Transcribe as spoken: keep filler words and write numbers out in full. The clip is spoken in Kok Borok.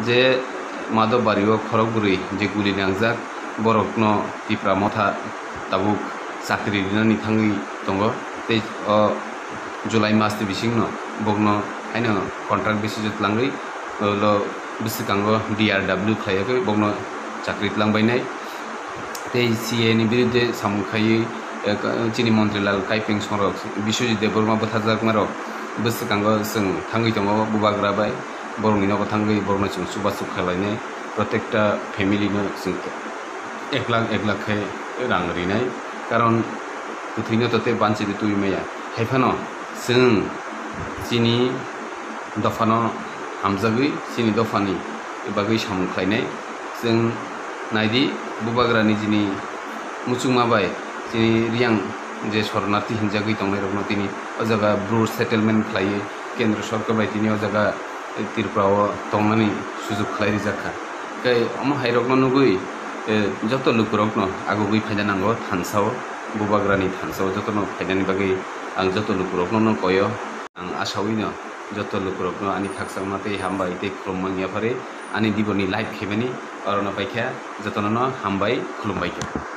Je Madhobari o khorok bwrwi je guli nangjak, borokno Tipra Motha tabuk chakri rinani thangwi tongo. Tei o July mas ni bisingno bokno haino contract basis o twlangwi, ulo bwswkango D R W khlaiwi bokno chakri twlangbainai. Tei C A ni birudde samung khaiwi, eh, ka-, chini Montri Lal Kaipeng songrok, Biswajit Debbarma bwtharjakmarok bwswkango chwng thangwi tongo bubagra bai, borokni nogo thangwi borokno chwng chubachu khlainai, protekta family no chwng ek lakh ek lakh khe rang rinai, karon kwthwino to tei banchibi twi maya. Haiphano chwng chini dophano hamjagwi chini dophani bagwi samung khlainai. Chwng naidi, bubagrani jini muchungma bai chini Riyang je Sharanarthi hinjagwi tongnairokno tini o jaga Bru settlement khlaiwi Kendra Sorkar bai tini o jaga Tripura o tongnani sujuk khlai rijak kha. Tei omo hairokno nugwi, eh, joto lukurokno agugwi phaina nango thansa o, bubagrani thansa o jotono phainani bagwi ang joto lukurokno no koyo. Ang asawino joto lukurokno ani khakchangma tei hambai tei khulumma wngya phari ani diboni live khaimani orono paikha, jotono no hambai khulumbai khe.